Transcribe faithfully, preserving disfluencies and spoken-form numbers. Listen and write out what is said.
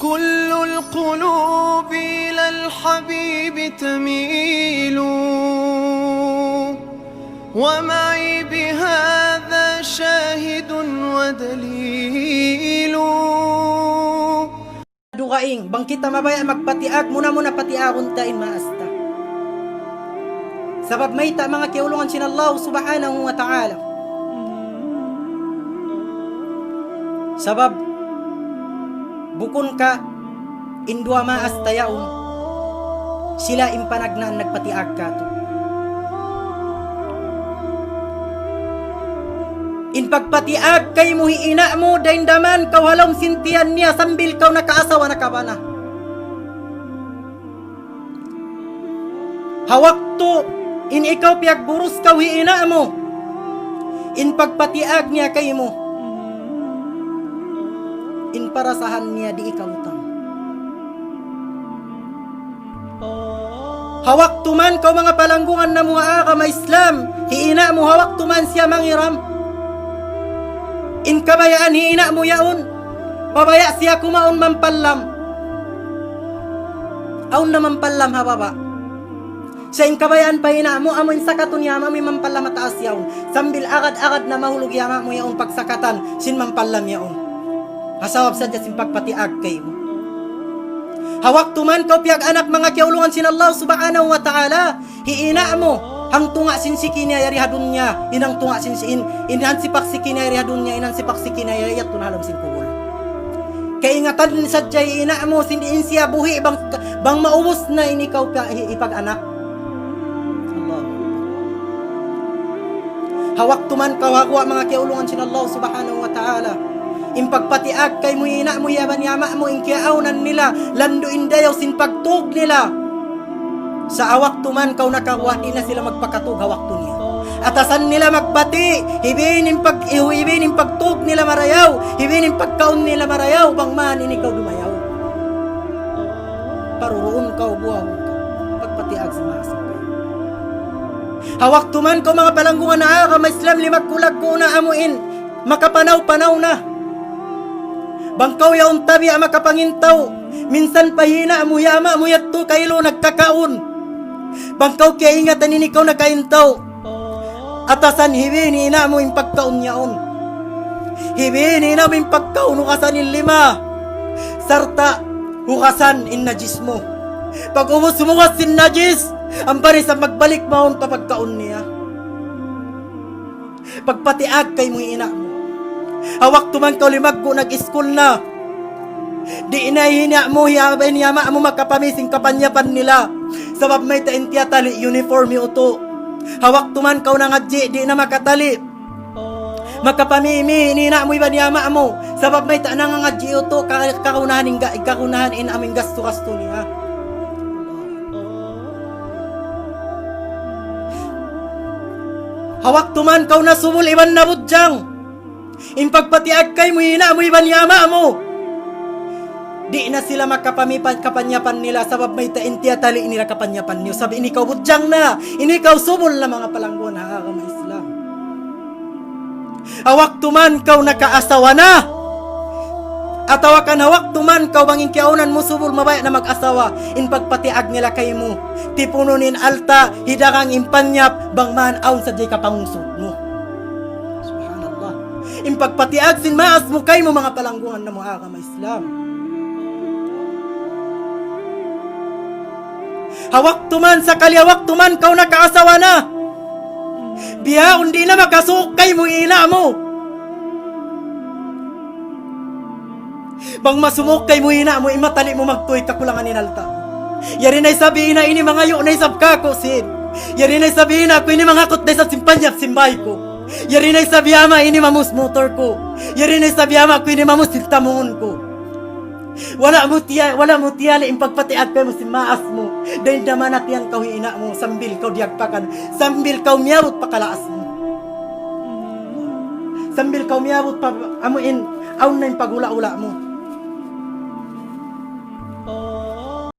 كل القلوب إلى الحبيب تميل، ومعي بهذا شاهد ودليل. Dugaing, bang kita mabaya' magpatiag, muna-muna patiagun ta in maas ta. Sabab mayta', manga kiyaulungan sin Allah Subhanahu wa Ta'ala. Sabab bukun ka in duwa maas ta yaun, sila in panagnaan nagpatiag katu'. In pagpatiag kaymu hi ina' mu, dayn daman kaw ha lawm sin tiyan niya sambil kaw nakaasawa nakabana. Ha waktu in ikaw piyagburus kaw hi ina' mu, in pagpatiag niya kaymu, in parasahan niya di' ikaw utang. Ha waktu man kaw manga palanggungan namu' ha agama Islam, hi ina' mu ha waktu man siya mangiram, in kabayaan hi ina' mu yaun, mabaya' siya kumaun mampallam. Awn na mampallam ha baba'. Sa' in kabayaan pa ina' mu, amu in sakatun hi ama' mu in mampallam ha taas yaun. Sambil agad-agad na mahulug hi ama' mu yaun pagsakatan sin mampallam yaun. Ha sabab sadja sin pagpatiag kaymu. Ha waktu man kaw piyag-anak, manga kiyaulungan sin Allah Subhanahu wa Ta'ala, hi ina' mu, hangtunga' sin siki niya yari ha dunya, in hangtunga' sin si-, in, in hansipak siki niya yari ha dunya, in hansipak siki niya yari yadtu na ha lawm sin kubul. Kaingatan sadja hi ina' mu, sin in siya buhi' bang, bang maubus na in ikaw pa-, hi-, hipag-anak. Allah. Ha waktu man kaw ha guwa', manga kiyaulungan sin Allah Subhanahu wa Ta'ala, in pagpatiag kaymu hi ina' mu iban hi ama' mu, in kiyaawnan nila, landu' in dayaw sin pagtug nila. Sa' ha waktu man kaw nakaguwa', di' na sila magpakatug ha waktu niya. Atasan nila magbati', hibin in pag-, hibin in pagtug nila marayaw, hibin in pagkaun nila marayaw, bang man in ikaw dumayaw. Paruruun kaw, buhaun kaw. Pagpatiag sin maas kaw. Ha waktu man kaw manga palanggungan ha agama Islam, limaggu'-laggu' na amu in makapanaw-panaw na. Bang kaw yaun tabiya' makapangintaw, minsan pa hi ina' mu, hi ama' mu yadtu kailu nagkakaun. Bang kaw kiyaingatan in ikaw nakaintaw, atasan hibin hi ina' mu in pagkaun yaun. Hibin hi ina' mu in pagkaun, hugasan in lima. Sarta' hugasan in najis mu. Pag-ubus humugas sin najis, ampa da isab magbalik mawn pa pagkaun niya. Pagpatiag kaymu hi ina' mu. Ha waktu man kaw limaggu' nag-iskul na, di' na hi ina' mu, hi ama', hi ama' mu makapamī sin kapanyapan nila. Sabab mayta', in tiyatali' uniform hi utu'. Ha waktu man kaw nangadji', di' na makatali'. Makapamī-mī in ina' mu iban hi ama' mu. Sabab mayta', nangangadji' hi utu', ka-, kagunahan in ga-, kagunahan in amu in gastu-gastu niya. Ha waktu man kaw nasubul iban nabudjang, in pagpatiag kaymu hi ina' mu iban hi ama' mu, di' na sila makapamī pa kapanyapan nila, sabab mayta', in tiyatali' nila kapanyapan niyu. Sabab in ikaw budjang na, in ikaw subul na, manga palangguan ha agama Islam. Ha waktu man kaw nakaasawa na, atawa kan ha waktu man kaw bang in kiyaawnan mu subul mabaya' na mag-asawa, in pagpatiag nila kaymu, tipunun in alta', hidagang in panyap, bang man awn sadja hikapangungsud mu. Subhanallah. In pagpatiag sin maas mu kaymu, manga palangguan namu' ha agama Islam. Ha waktu man, sakali ha waktu man kaw nakaasawa na, bihaun di' na makasuuk kaymu hi ina' mu. Bang masumuuk kaymu hi ina' mu, in matali' mu magtuy kakulangan in alta'. Yari na isab hi ina' ini mangayu' na isab kāku' sīn. Yari na isab hi ina' ku ini mangakut na isab sin panyap sin bāy ku. Yari na isab hi ama' ini mamus motor ku. Yari na isab hi ama' ku ini mamus sin tamungun ku. Wala' mu tiya-, wala' mu tiyali' in pagpatiag kaymu sin maas mu. Dayn da manatiyan kaw hi ina' mu, sambil kaw diyagpakan, sambil kaw miyabut pa kalaas mu. Sambil kaw miyabut pa amu in, awn na in paghula'-hula' mu.